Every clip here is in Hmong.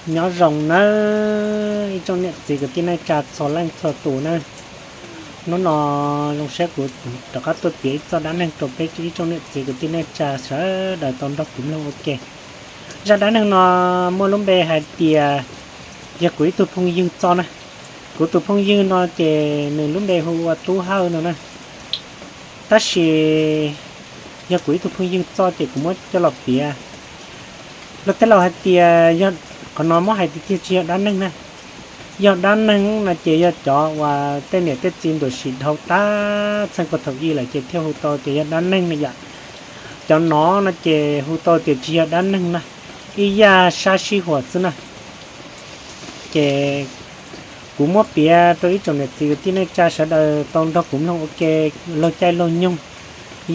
Nyob zoo nawb ib tsoom niam txiv kwv tij neej tsa txhua leej txhua tus nawb. Hnub no zoo siab kuv rov qab tuaj piav ib txoj dab neeg rau peb ib tsoom niam txiv kwv tij neej tsa sawv daws tau nrog kuv mloog ua ke. Zaj dab neeg no muaj lub npe hais tias yog kuv ib tug phooj ywg txoj na. Kuv tus phooj ywg no ces nws lub npe hu ua Tub Hawj no na. Tab sis yog kuv ib tug phooj ywg txoj ces kuv muab coj los piav. Luag tej laus hais tias yog, qhov no muab hais tiag tiag tsis yog dab neeg na. Yog dab neeg no ces yog cov uas tej niam tej txiv ntuam sim dhau tag txheej puag thaum ub lawm ces thiaj hu tau tias yog dab neeg na yom. Cov no no ces hu tau tias tsis yog dab neeg na, ib yam sab sib huam xwb na. Ces kuv muab piav rau ib tsoom niam txiv kwv tij neej tsa sawv daws tau nrog kuv mloog ua ke laug caij laug nyoog.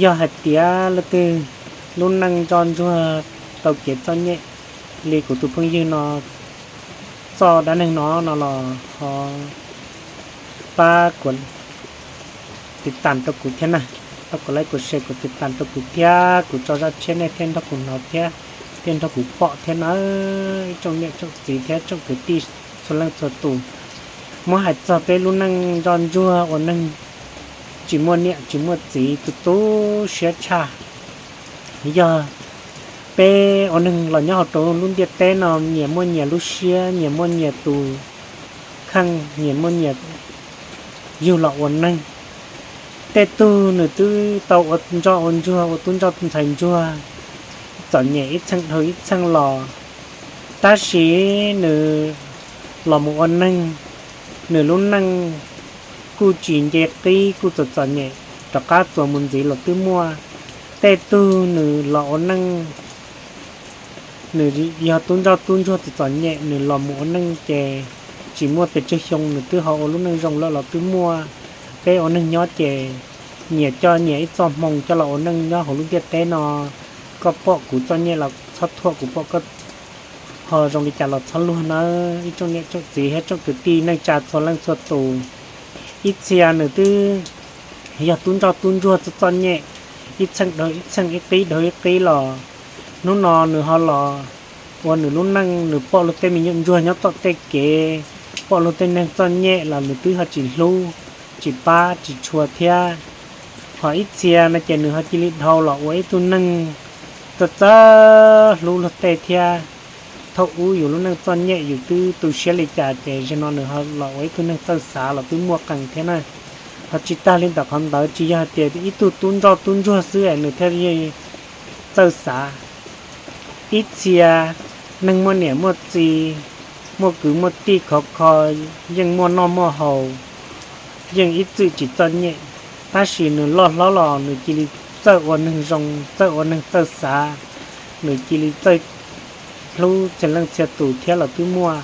Yog hais tias leej twg lub neej ntsoj ntsuag tau kev txom nyem li kuv tus phooj ywg no txoj dab neeg no no los ho pab kuv tiv tas rau kuv thiab na, pab kuv like kuv share kuv tiv tas rau kuv thiab kuv tso zaj tshiab nej thiaj nrog kuv hnov thiab thiaj nrog kuv pom thiab na. Ib tsoom niam tsoom txiv thiab tsoom kwv tij txhua leej txhua tus, muab hais txog peb lub neej ntsoj ntsuag ua neeg tsis muaj niam tsis muaj txiv tu tu siab tshaj. Yog peb ua neeg los nyob hauv rau lub ntiaj teb no nyias muaj nyias lub siab, nyias muaj nyias tus kheej, nyias muaj nyias yug los ua neeg. Tej tug nws twb tau ua ntsoj ua ntsuag ua tub ntsoj ntxhais ntsuag txom nyem ib txheej dhau ib txheej los, tab sis nws los mus ua neeg, nws lub neej kuj tsis nce qib kuj txom txom nyem, rov qab txuas mus ntxiv los twb muaj. Tej tug nws los ua neej, nws yog tub ntsoj tub ntsuag txom txom nyem, nws los mus ua neej ces tsis muaj pes tsawg xyoo nws twb ho ua lub neej zoo lawm los twb muaj. Peb ua neeg nyob ces nyias coj nyias ib txoj hmoo coj los ua neej nyob hauv lub ntiaj teb no. Koj pom kuv txom nyem los txhob thuam, kuv pom koj ho zoo li cas los txhob luag nawb ib tsoom niam tsoom txiv thiab tsoom kwv tij neej tsa txhua leej txhua tus. Ib txhia nws twb yog tub ntsoj tub ntsuag txom txom nyem, ib txheej dhau ib txheej, ib qib dhau ib qib los, hnub no nws ho los ua nws lub neej, nws pom luag tej me nyuam ntsuag nyob tom tej kev, pom luag tej neeg txom nyem los nws twb ho tsis hlub, tsis pab tsis tshua thiab. Ho ib txhia no ces nws ho cia li dhau los ua ib tug neeg txawj txawj hlub luag tej thiab. Thaum ub yus lub neej txom nyem yus twb tu siab li cas ces zaum no nws ho los ua ib tug neeg txawj xav los twb muaj qees thiab na. Ho tsis tag li ntawm qhov ntawd, tsis yog hais tias ib tug tub ntsoj tub ntsuag xwb es nws thiaj li txawj xav. Ib txhia neeg muaj niam muaj txiv, muaj kwv muaj tij khov kho, yeej muaj noj muaj haus, yeej ib txwm tsis txom nyem, tab sis nws loj hlob los nws cia li txawj ua neeg zoo, txawj ua neeg txawj xav, nws cia li txawj hlub txhia leej txhia tus thiab los twb muaj.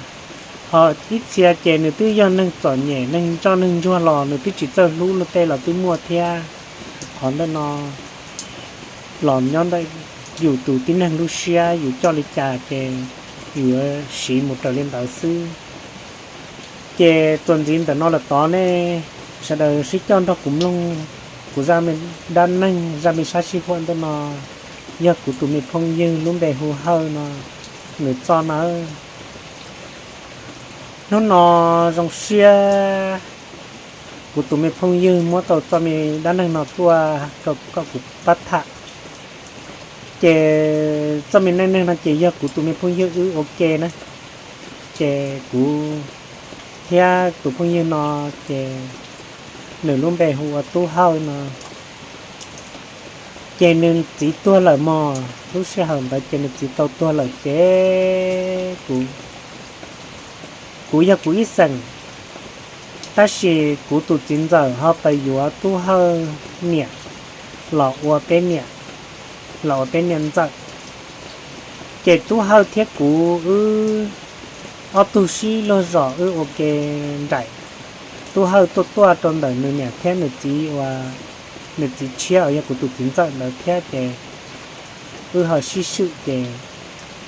Ho ib txhia ces nws twb yog neeg txom nyem, neeg ntsoj neeg ntsuag los nws twb tsis txawj hlub luag tej los twb muaj thiab. Qhov ntawm no los nyob ntawm yus tus tib neeg lub siab, yus coj li cas ces yus yuav siv mus raws li ntawd xwb. Ces txuas ntxiv ntawm no lawm tod nej sawv daws sib coj nrog kuv mloog kuv zaj me dab neeg, zaj me sab sib huam ntawm no, yog kuv tus me phooj ywg lub npe hu Hawj no nws txoj nawb. Hnub no zoo siab kuv tus me phooj ywg muab tau txoj me dab neeg no tuaj rau kom kuv pab tham. Ces txoj me dab neeg no ces yog kuv tus me phooj ywg wb ua ke na, ces kuv thiab tus phooj ywg no ces nws lub npe hu ua Tub Hawj no. Ces nws txiv tuag lawm mog, lub sij hawm ntawd ces nws txiv tau tuag lawm ces kuv, kuv yog kuv ib xeem, tab sis kuv tus txiv ntxawm ho pais yuav Tub Hawj niam los ua peb niam, los ua peb niam ntxawm. Ces Tub Hawj thiab kuv wb ob tug sib luag zos wb ua ke nraim. Tub Hawj tuaj tuaj rau ntawm nws niam thiab nws txiv uas, nws txiv tshiab uas yog kuv tus txiv ntxawm ntawd thiab ces wb ho sib swm ces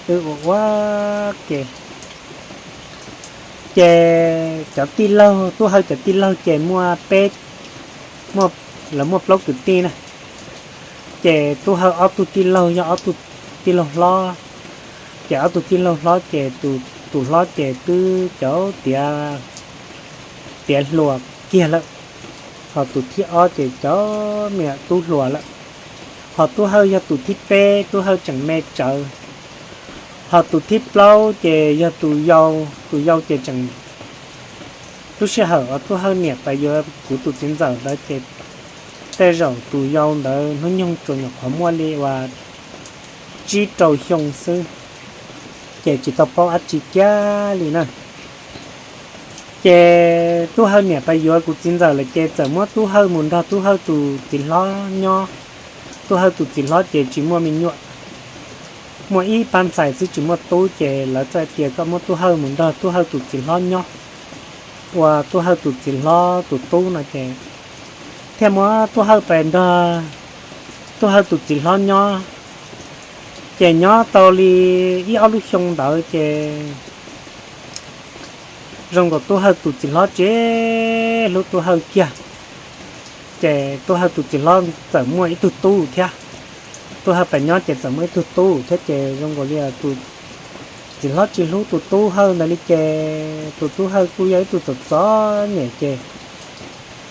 wb ua ua ke. Ces cov tij laug, Tub Hawj cov tij laug ces muaj peb, muaj, lawv muaj plaub kwv tij na. Ces Tub Hawj ob tug tij laug yog ob tug tij laug hlob. Ces ob tug tij laug hlob ces tus, Tus hlob ces twb cov tiav, tiav hluas kiag lawm, ho tus thib ob ces cov me nyuam tub hluas lawm, ho Tub Hawj yog tus thib peb, Tub Hawj tseem me tsawv, ho tus thib plaub ces yog tus yau, tus yau ces tseem, lub sij hawm uas Tub Hawj niam pais yuav kuv tus txiv ntxawm ntawd ces tej zaum tus yau ntawd hnub nyoog tsuas nyuam qhuav muaj li uas tsib rau xyoo xwb, ces tsis tau paub dab tsi kiag li na. Ces Tub Hawj niam pais yuav kuv txiv ntxawm lawm ces txawm muab Tub Hawj mus nrog Tub Hawj tus txiv hlob nyob. Tub Hawj tus txiv hlob ces tsis muaj me nyuam, muaj ib pab ntxhais xwb tsis muaj tub, ces lawv txawm tias kom muab Tub Hawj mus nrog Tub Hawj tus txiv hlob nyob, ua Tub Hawj tus txiv hlob tus tub no ces thiaj muab Tub Hawj pais nrog Tub Hawj tus txiv hlob nyob. Ces nyob tau li ib ob lub xyoo ntawd ces zoo nkaus Tub Hawj tus txiv hlob tsis hlub Tub Hawj kiag, ces Tub Hawj tus txiv hlob txawm muaj ib tug tub thiab. Tub Hawj pais nyob ces txawm muaj ib tug tub thiab, ces zoo nkaus li tus txiv hlob tsis hlub tus Tub Hawj ntawd li, ces tus Tub Hawj kuj yog ib tug txom txom nyem ces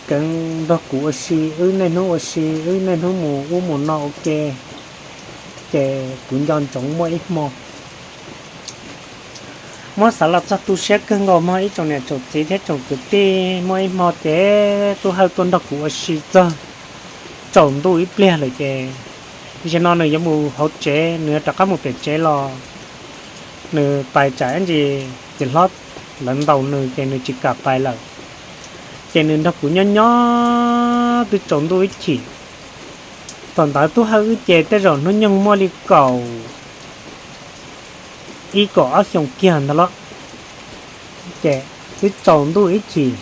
kheev nrog kuv ua si, wb niaj hnub ua si, wb niaj hnub mus ub mus no ua ke, ces kuv nco ntsoov muaj ib hmo muab xav los txog tu siab kawg nkaus mog ib tsoom niam tsoom txiv thiab tsoom kwv tij. Muaj ib hmo ces Tub Hawj tuaj nrog kuv ua si txog tsaus ntuj ib pliag lawm ces zaum no nws yuav mus hauv tsev, nws yuav rov qab mus pem tsev los nws pais tsam ib ntsis txiv hlob lawv ntaus nws ces nws tsis kam pais lawm. Ces nws nrog kuv nyob nyob twb tsaus ntuj ib chim. Thaum ntawd Tub Hawj wb ces tej zaum hnub nyoog muaj li kaum ib kaum ob xyoos kiag ntawd los, ces twb tsaus ntuj ib chim,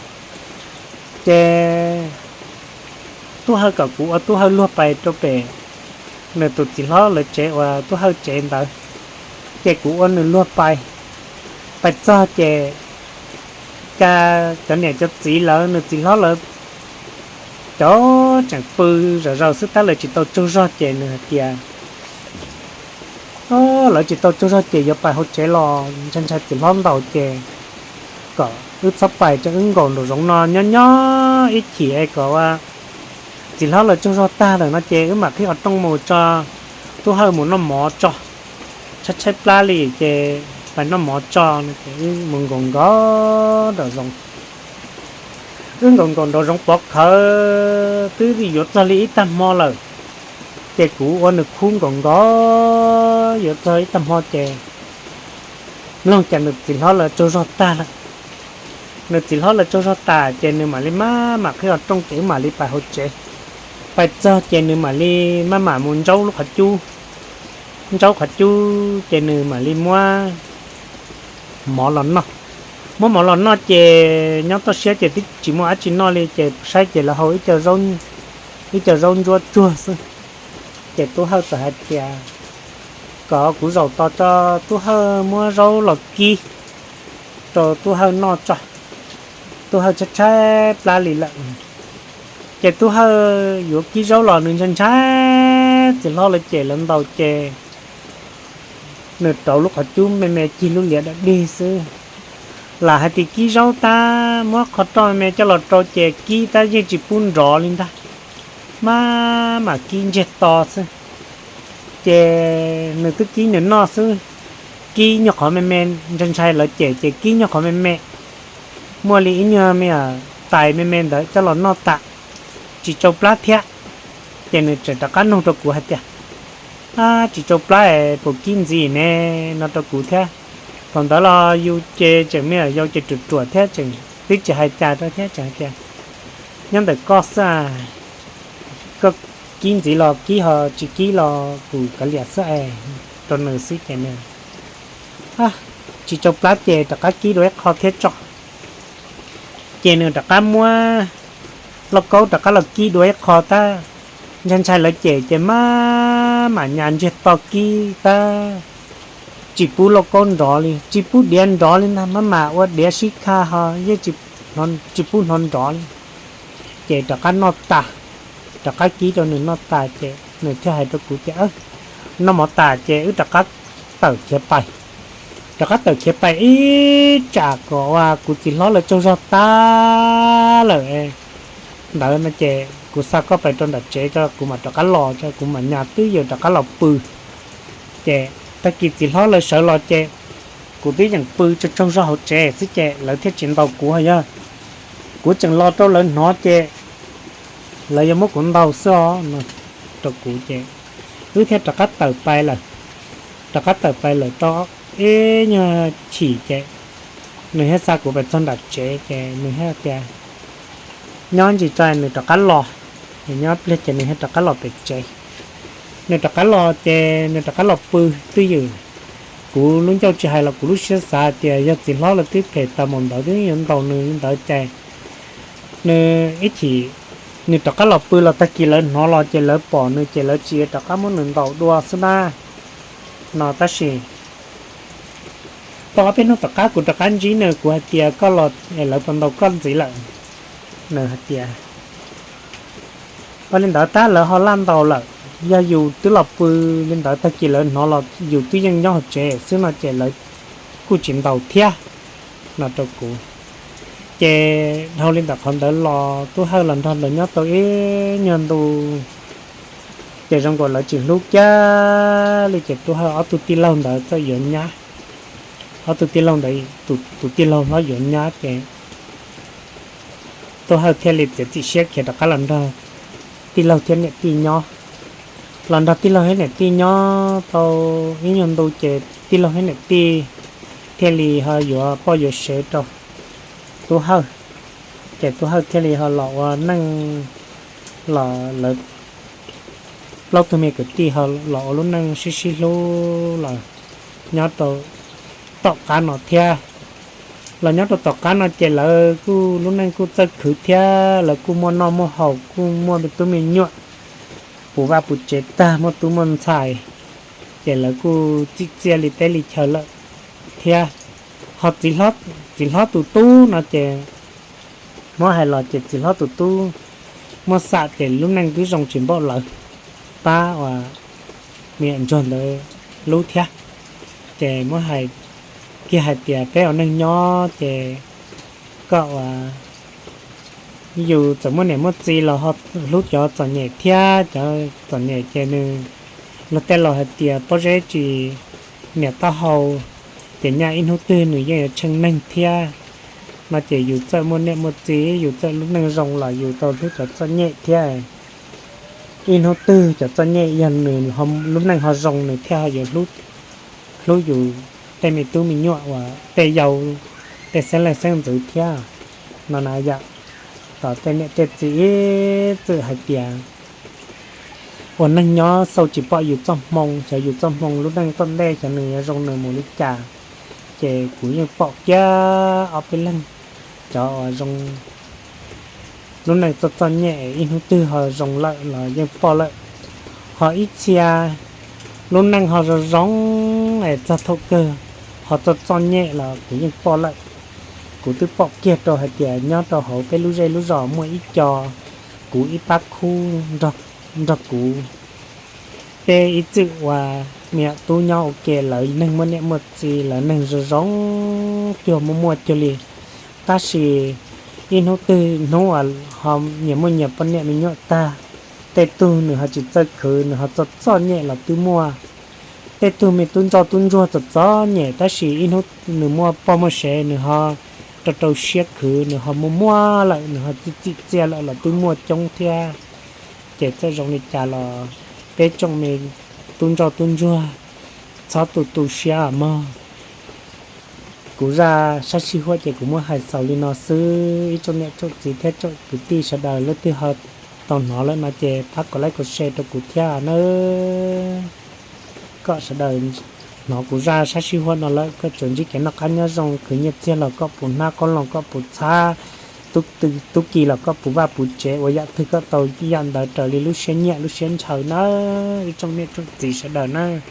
ces Tub Hawj kom kuv ua Tub Hawj luag pais rau pem nws tus txiv hlob lawv tsev uas Tub Hawj tsev ntawd, ces kuv ua nws luag pais. Pais txog ces cas cov niam cov txiv lawv, nws txiv hlob lawv cov tseem pw zom zaws xwb tab lawv tsis tau tsaug zog ces nws hais tias, lawv tsis tau tsaug zog ces yuav pais hauv tsev los ntshai ntshai txiv hlob ntaus ces kom wb txhob pais, ces wb nkaum nraum zoov no nyob nyob ib chim es kom txiv hlob lawv tsaug zog tag lawm no ces wb mam qhib qhov rooj mus tso Tub Hawj mus noj mov tso, tshaib tshaib plab li ces pais noj mov tso no ces wb mus nkaum nkaum nraum zoov. Wb nkaum nkaum nraum zoov pov khawv twb yuav txog li ib tag hmo lawm, ces kuv ua nws khub nkaum nkaum yuav txog ib tag hmo ces mloog cas nws txiv hlob lawv tsaug zog tag lawm. Nws txiv hlob lawv tsaug zog tas ces nws mam li maj mam qhib qhov rooj ces wb mam li pais hauv tsev. Pais txog ces nws mam li maj mam mus ntsaub lub qhov cub, ntsaub qhov cub ces nws mam li muab mov los noj. Muab mov los noj ces nyob toj siab ces twb tsis muaj dab tsi noj li ces saib ces lawv hau ib co zaub ntsuab tsuag xwb. Ces Tub Hawj txawm hais tias kom kuv zaum tos tso Tub Hawj muab zaub los kib rau Tub Hawj noj tso, Tub Hawj tshaib tshaib plab li lawm. Ces Tub Hawj yuav kib zaub los nws ntshai ntshai txiv hlob lawv cem lawv ntaus ces nws rauv lub qhov cub me me cig lub liab dawb dig xwb. Lam hais tias kib zaub tab muab qhov roj me me coj los rau ces kib tab yeej tsis pub nrov li ntag, maj mam kib ntsiag to xwb. Ces nws twb kib nws noj xwb, kib nyuag qhov me me, ntshai ntshai lawv cem ces kib nyuag qhov me me, muaj li ib nyuag me nyuam tais me me ntawd coj los noj tas, tsis tsau plab thiab. Ces nws tseem rov qab nug rau kuv hais tias, ab, tsis tsau plab es puas kib ntxiv ne, no rau kuv thiab. Thaum ntawd los yus ces tseem me nyuam yaus ces ruam ruam thiab tseem twb tsis hais cas rau thiab tseem hais tias, nyob ntawm koj xwb, koj kib ntxiv los kib ho tsis kib los kuv kav liam xwb es, rau nws xwb ces nws, tsis tsau plab ces rov qab kib dua ib qho thiab tso. Ces nws rov qab muab lauj kaub rov qab los kib dua ib qho tab, ntshai ntshai lawv cem ces maj mam nyas ntsiag to kib tab, tsis pub lauj kaub nrov li, tsis pub diav nrov li ntag, maj mam ua diav sib khaj ho yeej tsis pub hnov nrov li. Ces rov qab noj tas, rov qab kib rau nws noj tas ces nws thiaj hais rau kuv tias, noj mov tas ces wb rov qab tawm khiav pais. rov qab tawm khiav pais ib tsam kom ua kuv txiv hlob lawv tsaug zog tag lawm ntawd no ces kuv xa koj pais rau nram tsev, kuv mam rov qab los, kuv mam nyas twb yuav rov qab los pw. Ces tag kis txiv hlob lawv sawv los ces kuv twb yeem pw tsaug tsaug zog hauv tsev xwb ces lawv thiaj tsis ntaus kuv, yog kuv tseem los rau lawv hnov ces lawv yuav muab kuv ntaus xwb os no rau kuv ces wb thiaj rov qab tawm pais lawm. Rov qab tawm pais lawm tau ib nyuag chim ces nws thiaj xa kuv pais txog nram tsev ces nws thiaj tias nyob ntsis tso nws rov qab los, nws nyob pliag ces nws thiaj rov qab los pem tsev. Nws rov qab los ces nws rov qab los pw twj ywm. Kuv lub ncauj tsis hais los kuv lub siab xav tias yog txiv hlob lawv twb phem tau mus ntawd twb yuav ntaus nws li ntawd ces nws ib chim nws rov qab los pw los tag kis lawv hnov los ces lawv pom nws ces lawv tsis rov qab muab nws ntaus dua xwb na no. Tab sis tau ob peb hnub tom qab kuv rov qab ntsib nws, kuv hais tias koj los es lawv puas ntaus koj ntxiv lawm? Nws hais tias ua li ntawd tab lawv ho laj ntaus lawm, yog yus twb los pw li ntawd tag kis lawv hnov los yus twb yeej nyob hauv tsev xwb no ces lawv kuj tsis ntaus thiab no rau kuv. Ces dhau li ntawm qhov ntawd los Tub Hawj los nrog lawv nyob tau ib nyuag ntu ces zoo nkaus lawv tsis hlub kiag li ces Tub Hawj ob tug tij laug ntawd txawm yuav nyab. Ob tug tij laug ntawd tus tij laug hlob yuav nyab ces Tub Hawj thiaj li txiav txim siab khiav rov qab los nrog tij laug thiab niam tij nyob. Los nrog tij laug thiab niam tij nyob tau ib nyuag ntu ces tij laug thiab niam tij thiaj li ho yuav poj yuav sev rau Tub Hawj. Ces Tub Hawj thiaj li ho los ua neej, los lawv plaub tug me kwv tij ho los ua lub neej sib sib hlub los nyob rau tom qab no thiab. Los nyob rau tom qab no ces lawv kuj lub neej kuj txawj khwv thiab lawv kuj muaj noj muaj haus kuj muaj tub me nyuam puv vaj puv tsev tag muaj tub muaj ntxhais, ces lawv kuj txim txiaj li teb li chaw lawm thiab. Ho txiv hlob tus tub no ces muab hais los ces txiv hlob tus tub muab xam ces lub neej twb zoo tsis npaum lawv pab uas me nyuam ntsuag ntawd lub thiab. Ces muab hais kiag hais tias peb ua neej nyob ces koj ua yus txawm muaj niam muaj txiv los ho hlub cov txom nyem thiab, cov txom nyem ces nws luag tej laus hais tias pob zeb tsis niam taub hau, ces nyaj ib hnub twg nws yeej yuav tsheej neeg thiab no ces yus txawm muaj niam muaj txiv yus txawm lub neej zoo los yus tau hlub cov txom nyem thiab. Ib hnub twg cov txom nyem yog nws lub neej ho zoo nws thiaj ho yuav hlub yus tej me tub me nyuam uas tej yau tej xeeb leej xeeb ntxwv thiab no na yom. Tom tej niam tej txiv ib txwm hais tias ua neej nyob xauj tsis pom yus txoj hmoo, xyov yus txoj hmoo lub neej tom ntej xyov nws yuav zoo nws mus li cas. Ces kuv yeej pom kiag ob peb leeg cov uas zoo lub neej txom txom nyem ib hnub twg ho zoo lawm los yeej pom lawm. Ho ib txhia lub neej ho zoo zoo es txog thaum kawg ho txom txom nyem los kuv yeej pom lawm. Kuv twb pom kiag rau hais tias nyob rau hauv peb lub zej lub zos muaj ib co kuv ib pab khub nrog kuv peb ib txwm ua me nyuam tub nyob ua ke, lawv neeg muaj niam muaj txiv, lawv neeg zoo zoo cuag muaj muaj cuag li. Tab sis ib hnub twg hnub uas ho nyias muaj nyias poj niam me nyuam tag, tej tug nws ho tsis txawj khwv, nws ho txom txom nyem los twb muaj. Tej tug me tub ntsoj tub ntsuag txom txom nyem tab sis ib hnub nws muaj poj muaj sev nws ho rau rau siab khwv, nws ho muaj muaj lawm, nws ho txim txim txiaj lawm los twb muaj coob thiab. Ces txawm zoo li cas los peb tsoom me tub ntsoj tub ntsuag txhob tu tu siab mog. Kuv zaj sab sij huam ces kuv muab hais xaus li no xwb. Ib tsoom niam tsoom txiv thiab tsoom kwv tij sawv daws leej twg ho tau hnov lawm no ces pab kom like kom share rau kuv thiab nawb. Kom sawv daws hnov kuv zaj sab sij huam no lawm koj tsuas ntsib kev noj qab nyob zoo, khwv nyiaj txiag los koj puv hnab, qoob loo koj puv txhab, tub ki los koj puv vaj puv tsev, ua yam twg koj tau yam ntawd raws li lub siab nyiam lub siab ntshaw nawb ib tsoom niam tsoom txiv sawv daws nawb.